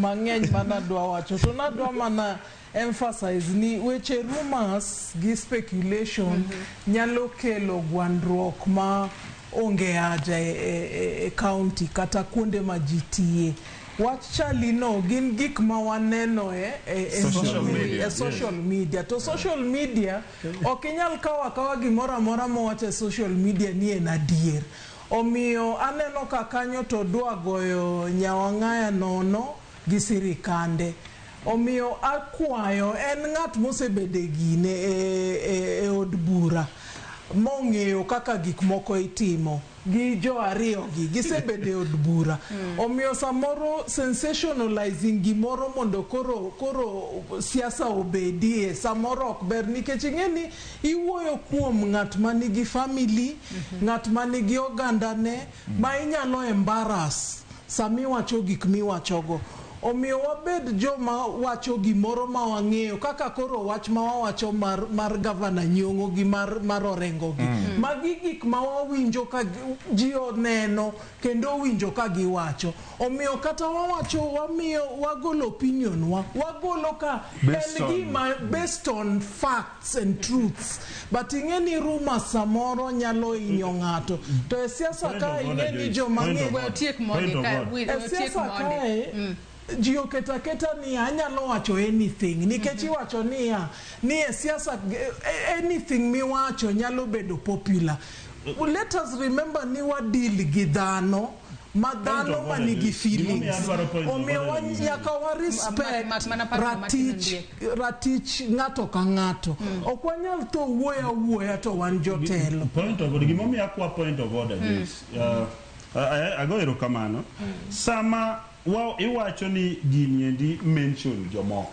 mang'eny manadwa wacho to nadwa mana emphasize ni weche rumors gi speculation nyalo kelo gwandruok ma onge haja e, e, e, e county kata kuonde ma ji tiye. Wach chali no gin gik ma waneno e, e, e Social mbui, media, e social media. To social media ok inyal kawo akawa gimoro amora mowach e social media ni en adier. Omiyo aneno ka kanyo to dwa goyo nyawang'aya nono gi sirikande. Omiyo akwayo en ng'at mosebedo e gine e, e, e od bura mong'eyo kaka gik moko itimo gi jo ariyo gi gisebedo e od bura. Omiyo samoro sensationalizing gimoro mondo koro koro siasa obedie samoro ok ber nikech ing'e ni iwuoyo kuom ng'at manigi family, ng'at manigi ogandane ma inyalo embarrass samiwacho gik miwachogo. Omiyo wabed joma wacho gimoro ma wang'eyo kaka koro wach ma wawacho mar, mar gavana Nyong'o gi mar, mar Orengo gi. Magi gik ma wawinjo ka ji oneno kendo owinjo ka giwacho. Omiyo kata wawacho wamiyo wagolo opinion wa, wagolo ka Based en on- gima based on facts and truths. But ing'e ni rumors samoro nyalo hinyo ng'ato. To e siasa Point ka of order, ing'e ni Joyce. joma Point ng'e of We order. otiek mondi Point of ka order. we e otiek siasa mondi. kae ji oketo aketa ni anyalo wacho anything nikech iwacho niya ni e siasa eh, anything miwacho nyalo bedo popular. Let us remember ni wa deal gi dhano ma dhano of order, manigi Joyce. feelings. Gimomiyo adwaro point of Omiyo order wa- ni- nyaka wa respect Mak- mana paro matin ratich ratich ng'ato ka ng'ato. Ok wanyal tho wuoyo awuoya to wan jotelo. Point of order. Gimomiyo akwa point of order, Joyce. Ago erokamano. Sama wa iwacho ni gini endi mention jomoko.